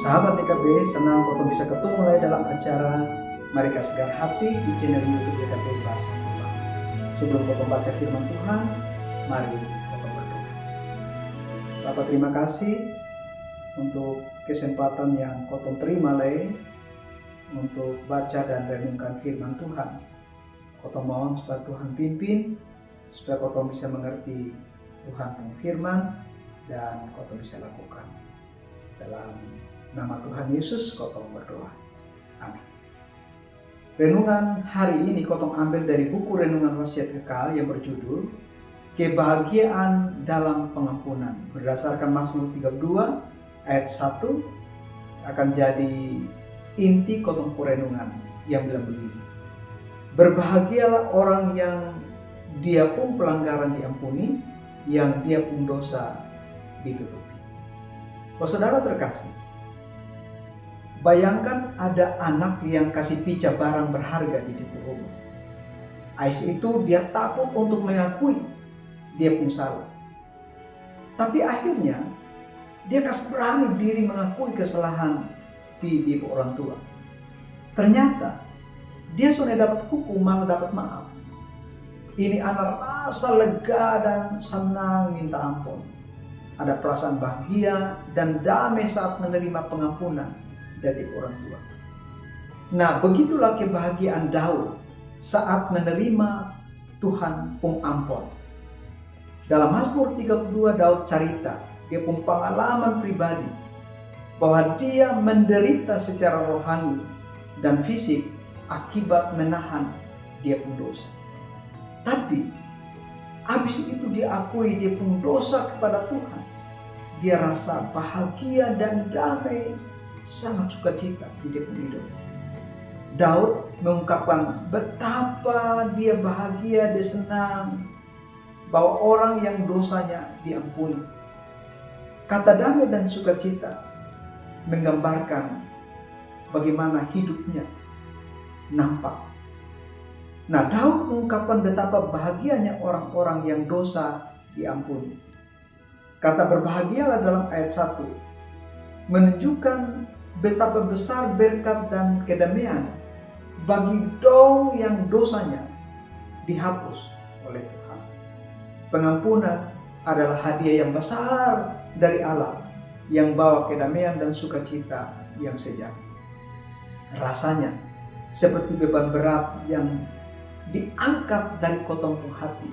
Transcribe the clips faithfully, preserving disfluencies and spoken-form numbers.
Sahabat Y K B, senang kotong bisa ketemu lai dalam acara Mari Kasegar Hati di channel YouTube Y K B Bahasa Kupang. Sebelum kotong baca firman Tuhan, mari kotong berdoa. Bapa, terima kasih untuk kesempatan yang kotong terima lai untuk baca dan renungkan firman Tuhan. Kotong mohon supaya Tuhan pimpin, supaya kotong bisa mengerti Tuhan pung firman dan kotong bisa lakukan. Dalam nama Tuhan Yesus kotong berdoa. Amin. Renungan hari ini kotong ambil dari buku Renungan Wasiat Kekal yang berjudul Kebahagiaan dalam Pengampunan. Berdasarkan Mazmur tiga puluh dua ayat satu, akan jadi inti kotong pung renungan yang bilang begini: "Berbahagialah orang yang dia pung pelanggaran diampuni, yang dia pung dosa ditutupi." Bapak saudara terkasih, bayangkan ada anak yang kasi pica barang berharga di dia pung rumah. Ais itu dia takut untuk mengakui dia pung salah. Tapi akhirnya dia kas berani diri mengakui kesalahan di dia pung orang tua. Ternyata dia sonde dapat hukum, malah dapat maaf. Ini anak rasa lega dan senang minta ampun. Ada perasaan bahagia dan damai saat menerima pengampunan dari orang tua. Nah, begitulah kebahagiaan Daud saat menerima Tuhan pung ampun. Dalam Mazmur tiga puluh dua, Daud carita dia pung pengalaman pribadi bahwa dia menderita secara rohani dan fisik akibat menahan dia pung dosa. Tapi abis itu dia akui dia pung dosa kepada Tuhan, dia rasa bahagia dan damai, sangat sukacita di dia pung hidup. Daud mengungkapkan betapa dia bahagia, dia senang bahwa orang yang dosanya diampuni. Kata damai dan sukacita menggambarkan bagaimana hidupnya nampak. Nah, Daud mengungkapkan betapa bahagianya orang-orang yang dosa diampuni. Kata berbahagialah dalam ayat satu menunjukkan betapa besar berkat dan kedamaian bagi dong yang dosanya dihapus oleh Tuhan. Pengampunan adalah hadiah yang besar dari Allah yang bawa kedamaian dan sukacita yang sejati. Rasanya seperti beban berat yang diangkat dari kotong pung hati,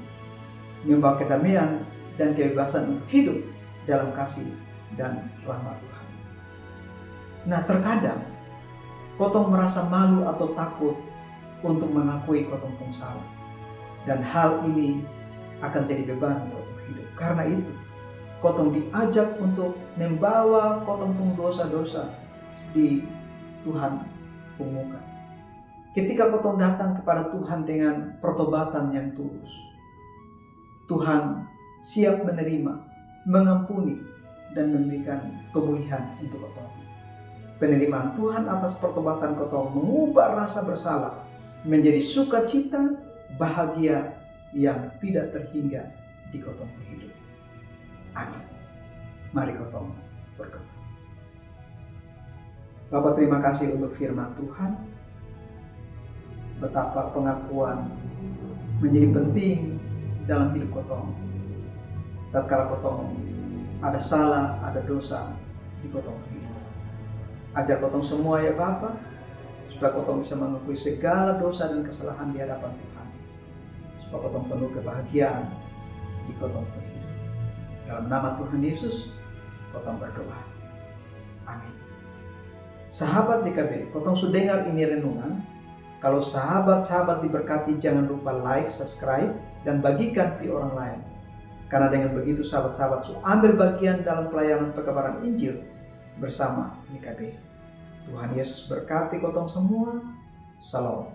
membawa kedamaian dan kebebasan untuk hidup dalam kasih dan rahmat Tuhan. Nah, terkadang kotong merasa malu atau takut untuk mengakui kotong pung salah. Dan hal ini akan jadi beban buat hidup. Karena itu, kotong diajak untuk membawa kotong pung dosa-dosa di Tuhan pung muka. Ketika kotong datang kepada Tuhan dengan pertobatan yang tulus, Tuhan siap menerima, mengampuni, dan memberikan pemulihan untuk kotong. Penerimaan Tuhan atas pertobatan kotong mengubah rasa bersalah menjadi sukacita, bahagia yang tidak terhingga di kotong pung hidup. Amin. Mari kotong berdoa. Bapa, terima kasih untuk firman Tuhan. Betapa pengakuan menjadi penting dalam hidup kotong. Tatkala kotong ada salah, ada dosa di kotong hidup, ajar kotong semua ya Bapa, supaya kotong bisa mengakui segala dosa dan kesalahan di hadapan Tuhan, supaya kotong penuh kebahagiaan di kotong pung hidup. Dalam nama Tuhan Yesus kotong berdoa. Amin. Sahabat Y K B, kotong su dengar ini renungan. Kalau sahabat-sahabat diberkati, jangan lupa like, subscribe, dan bagikan pi orang lain. Karena dengan begitu sahabat-sahabat su ambil bagian dalam pelayanan pekabaran Injil bersama Y K B. Tuhan Yesus berkati kotong semua. Shalom.